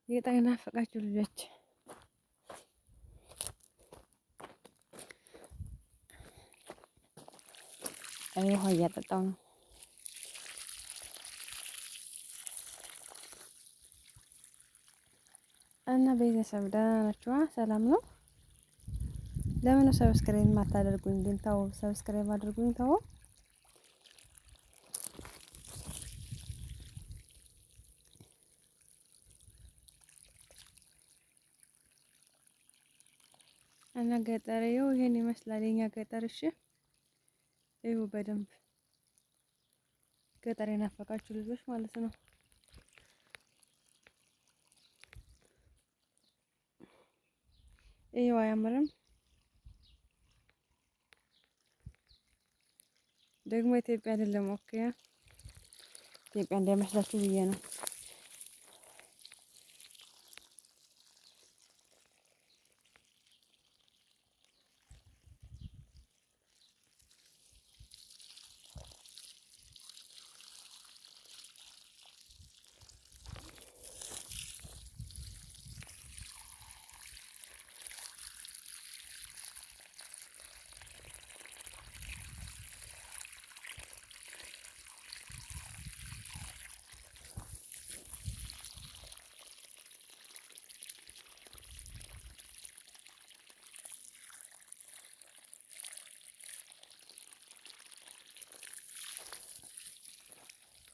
ገጠር የናፈቃችሁ ልጆች ውሃ እያጠጣው ነው። እና ቤተሰብ ደህና ናችኋ? ሰላም ነው? ለምን subscribe የማታደርጉኝ ግን? ተው subscribe አድርጉኝ ተው። እና ገጠሬው ይሄን ይመስላል የኛ ገጠር። እሺ ይኸው በደንብ ገጠር የናፈቃችሁ ልጆች ማለት ነው። ይኸው አያምርም? ደግሞ ኢትዮጵያ አይደለም። Okay ኢትዮጵያ እንዳይመስላችሁ ብዬ ነው።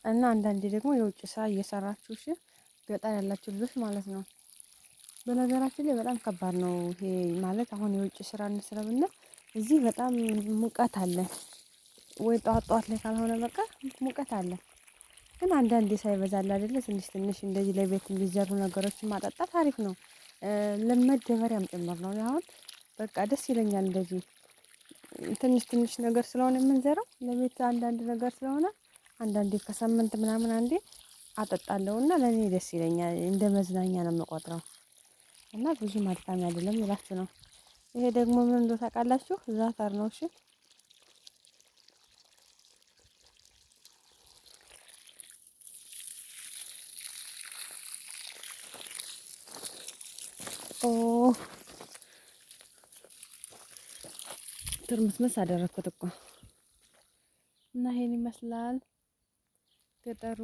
እና አንዳንዴ ደግሞ የውጭ ስራ እየሰራችሁ እሺ፣ ገጠር ያላችሁ ልጆች ማለት ነው። በነገራችን ላይ በጣም ከባድ ነው ይሄ ማለት አሁን የውጭ ስራ እንስራ ብንል እዚህ በጣም ሙቀት አለ ወይ ጠዋት ጠዋት ላይ ካልሆነ በቃ ሙቀት አለ። ግን አንዳንዴ ሳይበዛል አይደለ ትንሽ ትንሽ እንደዚህ ለቤት የሚዘሩ ነገሮችን ማጠጣት አሪፍ ነው። ለመደበሪያም ጭምር ነው። አሁን በቃ ደስ ይለኛል እንደዚህ ትንሽ ትንሽ ነገር ስለሆነ የምንዘራው ለቤት አንዳንድ ነገር ስለሆነ አንዳንዴ ከሳምንት ምናምን አንዴ አጠጣለሁ እና ለኔ ደስ ይለኛል። እንደ መዝናኛ ነው የምቆጥረው እና ብዙም አድካሚ አይደለም እላችሁ ነው። ይሄ ደግሞ ምን እንደው ታውቃላችሁ? ዛተር ነው። እሺ ኦ ትርምስምስ አደረኩት እኮ እና ይሄን ይመስላል ገጠሩ።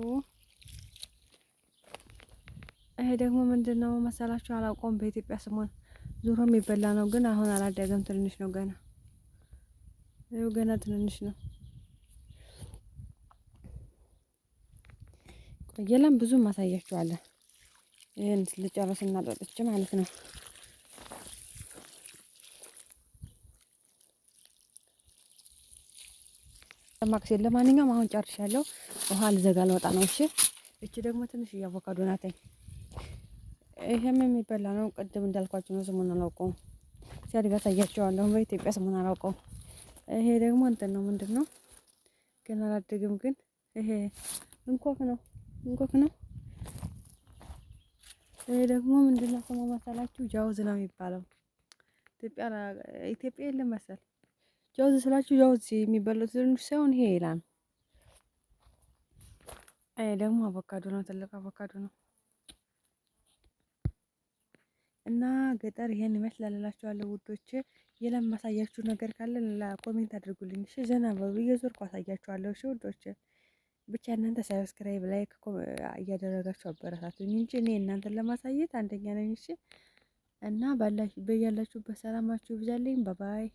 ይሄ ደግሞ ምንድነው መሰላችሁ? አላውቀውም በኢትዮጵያ ስሙን። ዞሮ የሚበላ ነው ግን አሁን አላደገም፣ ትንንሽ ነው ገና። ይኸው ገና ትንንሽ ነው። ቆየላም ብዙ ማሳያችኋለን። ይሄን ልጨርስና ጠጥቼ ማለት ነው። ማክስ ለማንኛውም አሁን ጨርሻለሁ። ውሃ ልዘጋ ልወጣ ነው። እሺ እቺ ደግሞ ትንሽ አቮካዶ ናት። ይሄም የሚበላ ነው። ቅድም እንዳልኳችሁ ነው። ስሙን አላውቀውም። ሲያድግ አሳያችኋለሁ። በኢትዮጵያ ስሙን አላውቀውም። ይሄ ደግሞ እንትን ነው። ምንድን ነው ገና አላደግም። ግን ይሄ እንኮክ ነው። እንኮክ ነው። ይሄ ደግሞ ምንድን ነው ስሙ መሰላችሁ? جوز ነው የሚባለው። ኢትዮጵያ ኢትዮጵያ የለም መሰል جوز ስላችሁ جوز የሚበላው ትንሽ ሳይሆን ይሄ ይላል። ይሄ ደግሞ አቮካዶ ነው። ትልቅ አቮካዶ ነው። እና ገጠር ይሄን ይመስላል እላችኋለሁ ውዶቼ። ሌላም ማሳያችሁ ነገር ካለ comment አድርጉልኝ። እሺ ዘና በሉ፣ እየዞርኩ አሳያችኋለሁ። እሺ ውዶቼ፣ ብቻ እናንተ subscribe፣ like እያደረጋችሁ አበረታቱኝ እንጂ እኔ እናንተን ለማሳየት አንደኛ ነኝ። እሺ እና በያላችሁበት ሰላማችሁ ይብዛልኝ። Bye bye።